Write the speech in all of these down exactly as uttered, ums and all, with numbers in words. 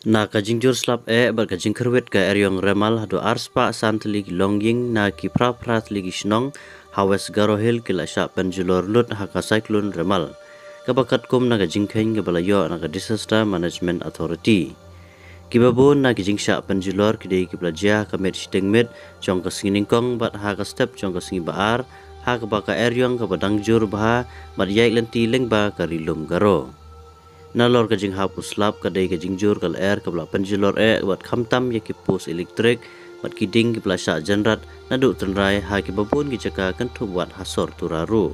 Na ka jingjur slap eh bad ka jingkyrwit ka eriong remal, haduh arspah san tylli ki longïing na ki phra phra tylli ki shnong ha West Garo Hills ki la shah pynjulor lut ha ka Cyclone Remal, kaba katkum na ka jingkheiñ kaba la ïoh na ka Disaster Management Authority. Kiba bun na ki jingshah pynjulor ki dei kiba la jia ha ka miet shiteng miet jong ka sngi nyngkong bad ha ka step jong ka sngi ba ar, ha kaba ka eriong kaba dang jur bha bad ïaid lynti lyngba ka Ri Lum Garo. Nalor ka jinghap u slap, ka dei ka jingjur ka lyer kaba la pynjulor eh bad khamtam ïa ki post elektrik bad ki dieng kiba la shah jynrat naduh tynrai ha kiba bun ki jaka, kynthup wat ha sor Tura ruh.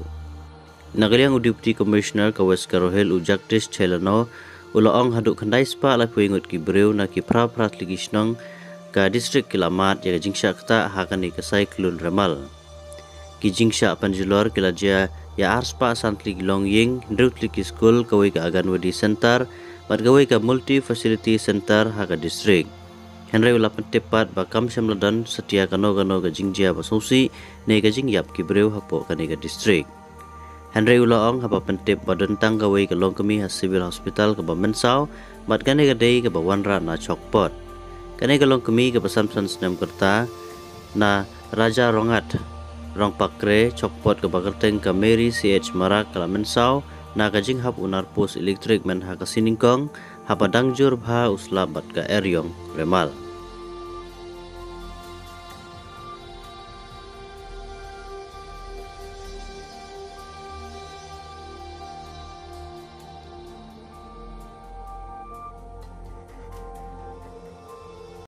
Na ka liang u Deputy Commissioner ka West Garo Hills, u Jagdish Chilano, u la ong haduh khyndai spah laiphew ngut ki briew na ki phra phra tylli ki shnong ka district ki la mad ïa ka jingshah ktah ha kane ka Cyclone Remal. Ki jingshah pynjulor ki la jia ïa arspah san tylli ki longïing, hynriew tylli ki skul, kawei ka Anganwadi Center bad kawei ka Multi Facility Center ha ka district. Hynrei u la pyntip pat ba kam shym la don satia kano kano ka jingjia ba sngewsih ne ka jingïap ki briew hapoh kane ka district. Hynrei u la ong haba pyntip ba don tang kawei ka longkmie ha Civil Hospital kaba mynsaw bad kane ka dei kaba wanrah na Chokpot. Kane ka longkmie kaba san phew san snem ka rta, na Raja Rongat, Rongpakre, Chokpot, kaba kyrteng ka Mary C H Marak, ka la mynsaw na ka jinghap u nar post elektrik myn ha ka sngi nyngkong haba dang jur bha u slap bad ka eriong remal.